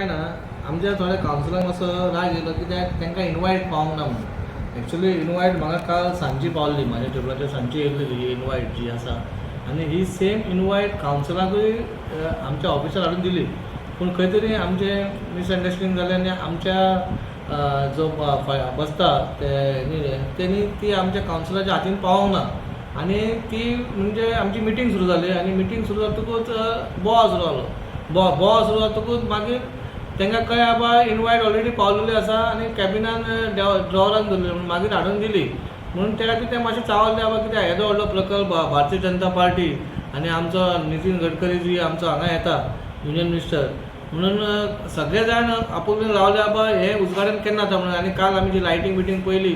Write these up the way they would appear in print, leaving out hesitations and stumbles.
ना, आमच्या थोड्या कावन्सिलांक मातसो राग येयलो, कित्याक तांकां इनवायट पावंक ना म्हणून. एक्चुली इनवायट म्हाका काल सांजची पावली, म्हाज्या टेबलाचेर सांजची येयल्ली ही इनवायट जी आसा. आनी ही सेम इनवायट कावन्सिलाकूय आमच्या ऑफिसार हाडून दिली, पूण खंय तरी आमचें मिसअंडरस्टँडींग जालें आनी आमच्या जो बसता ते न्ही, तेणी ती आमच्या कावन्सिलाच्या हातीन पावोंक ना. आनी ती म्हणजे आमची मिटींग सुरू जाली आनी मिटींग सुरू जातकूच बोवाळ सुरू जालो. बोवाळ सुरू जातकूच मागीर तांकां कळ्ळें, बाबा इनवायट ऑलरेडी पावलेली आसा आनी कॅबिनान ड्रॉवरान दवरली म्हणून मागीर हाडून दिली म्हणून. त्या खातीर ते मातशें चावल्ले, बाबा कित्याक येदो व्हडलो प्रकल्प, भारतीय जनता पार्टी आनी आमचो नितीन गडकरी जी आमचो हांगा येता युनियन मिनिस्टर म्हणून सगळे जाण आपुलकीन रावले, बाबा हें उद्घाटन केन्ना जाता म्हणून. आनी काल आमी जी लायटींग बिटींग पळयली,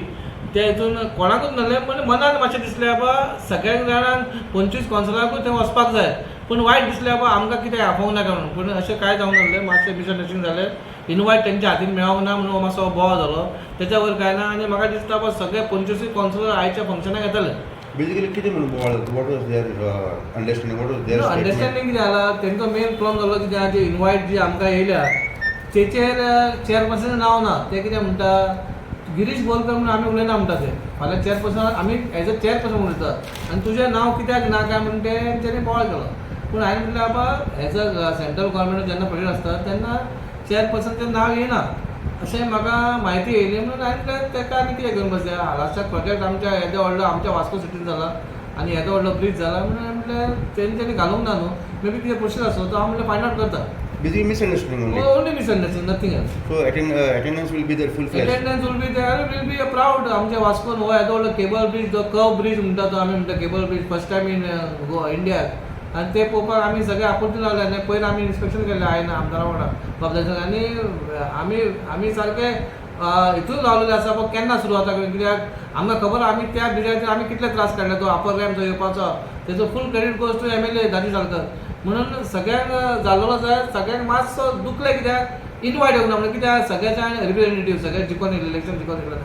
त्या हितून कोणाकूच न्हलें, पण मनान मातशें दिसलें, बाबा सगळ्या जाणांक, 25 कावन्सिलराकूय थंय वचपाक जाय, पूण वायट दिसलें, बाबा आमकां कितें आपोवंक नाका म्हणून. पूण अशें कांय जावंक नासलें, मातशें मिसअंडरस्टँडींग जालें. इनवायट तेंच्या हातीन मेळोंक ना म्हणून हो मातसो बोवाळ जालो, तेच्या वयर कांय ना. आनी म्हाका दिसता, बाबा सगळे 25 कावन्सिलर आयच्या फंक्शनाक येतले. बेसिकली कितें म्हणून बोवाळ? What was their understanding? What was their statement? Understanding कितें जाला, तेंचो मेन प्रॉब्लम जालो कितें, जी इनवायट जी आमकां येयल्या तेचेर चेअरपर्सन नांव ना. ते कितें म्हणटा, गिरीश बोरकर म्हणून आमी उलयना म्हणटा ते. फाल्यां चेअरपर्सन, आमी एज अ चेअरपर्सन उलयता आनी तुजें नांव कित्याक ना काय म्हणून ते तेंच्यांनी बोवाळ केलो. पूण हांवें म्हटलें, बाबा एज अ सेंट्रल गव्हर्मेंट जेन्ना प्रोजेक्ट आसता तेन्ना चेअरपर्सनचें नांव येना अशें म्हाका म्हायती येयली म्हणून हांवें म्हटलें, तेका आनी कितें घेवन बसया? लास्टाक प्रोजेक्ट आमच्या येदो व्हडलो आमच्या वास्को सिटीन जाला आनी येदो व्हडलो ब्रीज जाला म्हणून हांवें म्हटलें, तेंच्यांनी घालूंक ना न्हू, मे बी कितें प्रोसीजर आसलो तो हांव म्हणलें फायंड आवट करता. Basically misunderstanding only. Only misunderstanding, nothing else. So attendance will be there full fledged. Attendance will be there, will be a proud. आमच्या वास्कोन हो येदो व्हडलो केबल ब्रीज, जो कर्व ब्रीज म्हणटा तो, आमी म्हणटा cable bridge first time in Goa, इंडियाक. आनी ते पळोवपाक आमी सगळे आपुलकीन रावले. आनी पयलीं आमी इन्स्पेक्शन केल्लें आयना आमदारा वांगडा बाबदार आनी आमी सारके हितून रावलेले आसा, बाबा केन्ना सुरू जाता. कित्याक आमकां खबर आमी त्या ब्रिजाचेर आमी कितले त्रास काडले. तो अपर रॅम्प जो येवपाचो, तेजो full credit goes to MLA Dadi Salkar. म्हणून सगळ्यांक जाल्लो जाय, सगळ्यांक मातसो दुखलें कित्याक इनवायट येवंक ना म्हणून. कित्याक सगळ्याच्या रिप्रेझेंटेटीव सगळे जिखोन येयले, इलेक्शन जिखोन येयले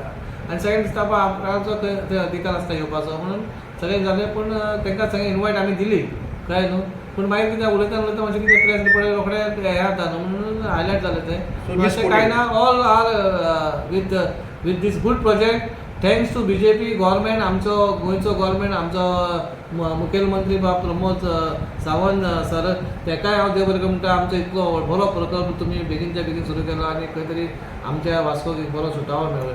आनी सगळ्यांक दिसता, बाबा आपणाचो थंय थंय अधिकार आसता येवपाचो म्हणून सगळें जालें. पूण तांकां सगळें इनवायट आमी दिली, कळ्ळें न्हू. पूण मागीर कितें उलयता उलयता मातशें कितें प्रेस रिपोर्ट रोखडें हें जाता न्हू म्हणून हायलायट जालें तें. So अशें कांय ना. All are with this good project. Thanks to BJP government, आमचो गोंयचो गव्हर्मेंट, आमचो मुखेलमंत्री बाब प्रमोद सावंत सर, तेकाय हांव देव बरें करूं म्हणटा. आमचो इतलो बरो प्रकल्प तुमी बेगीनच्या बेगीन सुरू केलो आनी खंय तरी आमच्या वास्कोक एक बरो सुटावो मेळ्ळो.